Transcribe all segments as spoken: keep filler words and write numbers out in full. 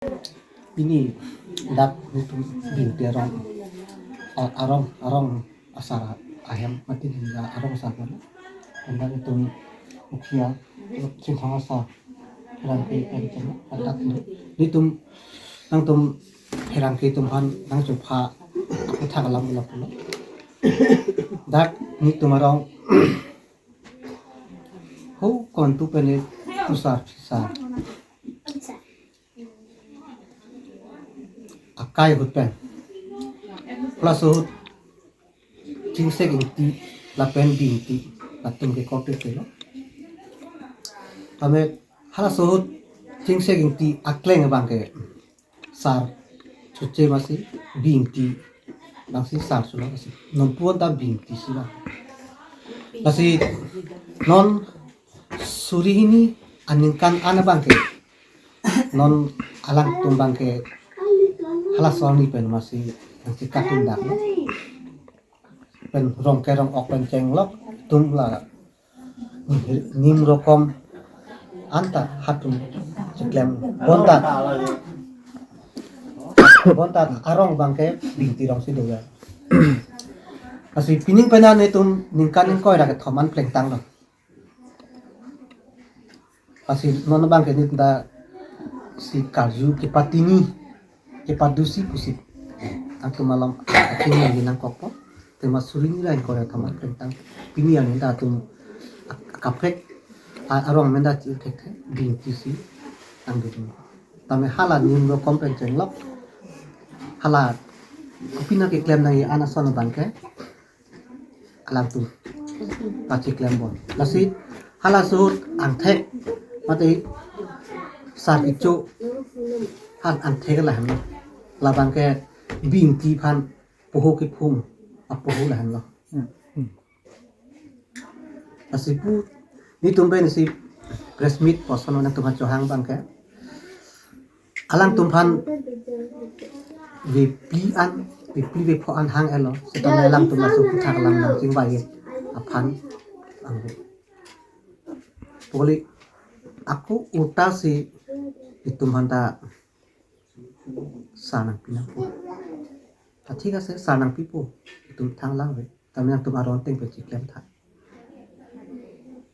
Pini dak nelitum Bingti arong, a-, arong, arong asar ahem mati nelitum arong asar kono. Anda nelitum Ukhiya, Chinthong asar, Pherangke pen chen, adak nelitum, nangtum Pherangke atum aphan nangchopha aputhak alam ulap pulo. Dak nelitum arong ho kontu pen ne pusar phisar akai ahut pen. Halaso ahut Chingsek Ingti lapen Bingti latum ke kote telo. Tame halaso ahut Chingsek Ingti akleng abang ke sar choche masi Bingti abang si sar cholo masi. Non puan ta Bingti si ba. Lasi non suri hini aningkan an abang ke non alangtum abang ke halaso arni pen masi nangchekatun dak lo. Pen rong ke rong ok pen chenglok atum la nim rokom anta hatum cheklem bonta. Bonta arong abang ke Bingti arong si do ya. Lasi pining pen an nelitum ningkan ingkoi ra kethom an plengtang lo. Lasi non abang ke nelitum ta si karju kepatini, kepadusi pusi. Atum alam atum lagi nangkokpo. Tema suri hini ra ingkoi ra kethom an plengtang. Pini an nelitum ak-, kaprek a-, arong amen ta chithek the Bingti si nangdun. Tame hala nim rokom pen chenglok. Hala kopi nangkeklem nangji an ason abang ke alangtum pacheklem bom. Lasi halaso ahut angthek mate sar kecho aphan angthek lahenlo. Labang ke Bingti aphan poho kephung apoho lahenlo. Hmm. Lasi pu nelitum pen si press meet puson nangtum aphan chohang abang ke alangtum aphan vepli an, vepli vepho an hang elo, seta alangtum laso aputhak alam nangchingvai aphan. Ang poli ako ulta si nelitum aphan ta sar nangpi nangpo. Ta thik ase, sar nangpipo, nelitum thang lang ve. Tame nangtum arong ateng pen cheklem tha.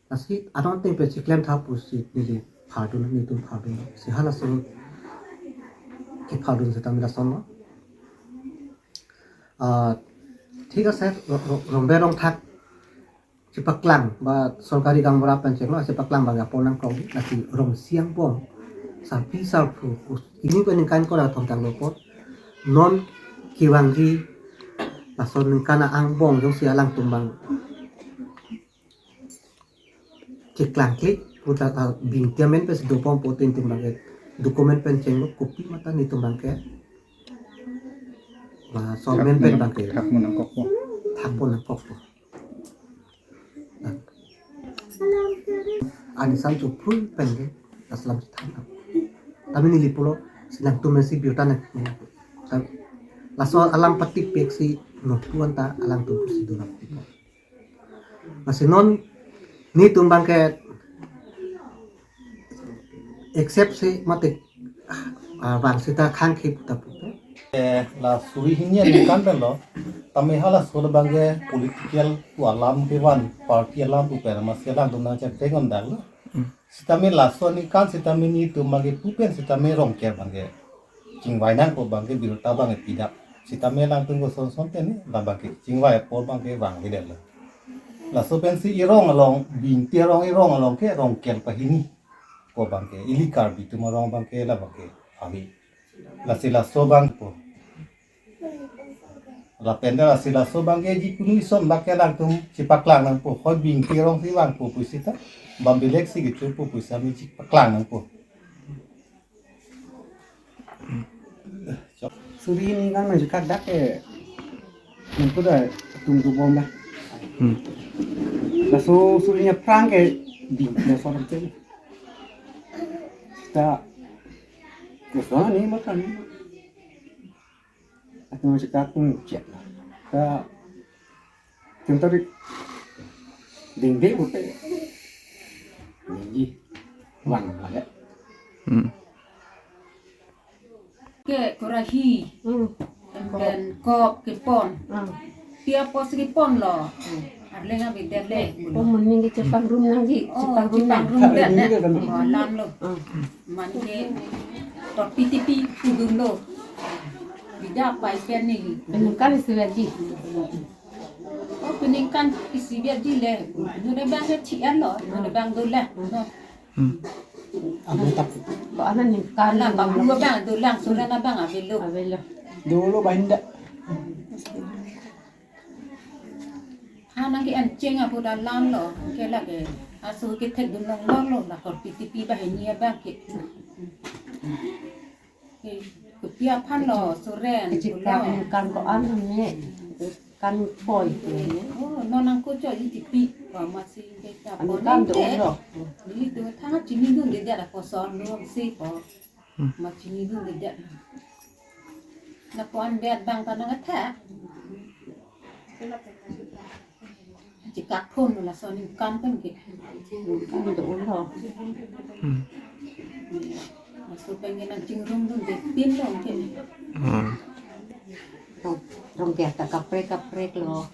Lasi arong ateng pen cheklem tha pusi neli phardun, nelitum phardun. Si halaso kephardun setame lason lo. Ah, thik ase, ro-, ro-, rong berong thak chepaklang ba sorkari gaonbura pen chenglo chepaklang ba apor nangkok, lasi rong siang bom, sarpi sarpo pus ini pen ningkan ingkoi ra kethom tanglo apot non kevangji laso ningkan angbong jongsi alangtum abang keklangkle puta, ah, Bingti amen pen si dobom pote nelitum abang ke document pen chenglo, kopi mata nelitum abang ke ba solmen pen abang ke thak mo nangkokpo. Thak mo nangkokpo. Ani san chophrui pen ke aslam si than. Tame neli pulo si nangtum si biota nang. Tam-, laso alam patik pek si non puan ta alangtum si dun nangpo. Lasi non nelitum abang ke accept si mate, ah, bang seta khang khip ta pupe. Eh, la suri hini aningkan pen lo. Tame halaso abang ke political pu alam kevan, party alam pu pen masi alangtum nangchak tengon dak lo. Hmm. Sitame laso aningkan sitame nelitum abang ke pu pen sitame Rongker abang ke chingvai nangpo abang ke birta abang ke pidak. Sitame alangtum koson son teni labang ke chingvai apor abang ke vangvedet lo. Laso pensi erong along, Bingti arong erong along ke Rongker pahini ko abang ke, ili Karbi atum arong abang ke labang ke avi. Lasi laso abang po. Lapen ta lasi laso abang ke jikunu ison abang ke alangtum chepaklang nangpo. Hoi Bingti arong si vangpo pusi ta, bang belek si kechurpo pusi ami chepaklang nangpo. Suri hini kan maju kadak ke. Nangko da tung tu bom da. Hmm. Laso suri hini aphrang ke di laso ram chen. Ta. Laso ni mata ni. Atau masih katung cek. Ta. Tung tadi. Ding ding utai. Ding ding. Wang lah ya. Hmm. Ke kurahi, Hmm. Pen kop kepon. Hmm. Pi apotsi kepon lo. Hmm. Arleng avedetlo. Ko moning ke chepangrum nangji, Oh, chepangrum nang. Chepangrum det ne. Ko alam lo. Hmm. Mane ke topi tipi pudun lo. Bida pai pen ni. Peningkan isi verji. Oh, peningkan isi verji le. Nune bang ke chian lo. Nune bang dolang. No. Hmm. Anu tak. Ko anan ningkan. Ala bang dua bang dolang, sore na bang avelo. Avelo. Dolo bahinda. Anang ke ancheng apu dalam lo, ke lake. Asu ke thekdun longlong lo, la korpi tipi banghini abang ke. Ke, kopi aphan lo, soren, Kecil pulo. Kan, kan ko an ne, kan poi ke. Oh, non nangkocho ji tipi, ko masi ke ta An pon kan ke. Do lo. Neli tu thang chinidunde dia ko son lo si ko. Hmm. Ma chinidunde dia. Na ko an bet bang ta nang atha. Chikak phun lo laso ningkan pen ke. Kan do lo. Hmm. Laso pen ke nangchingrumdunde pin lo ke. Hmm. Rong, rong ke ta kaprek kaprek lo.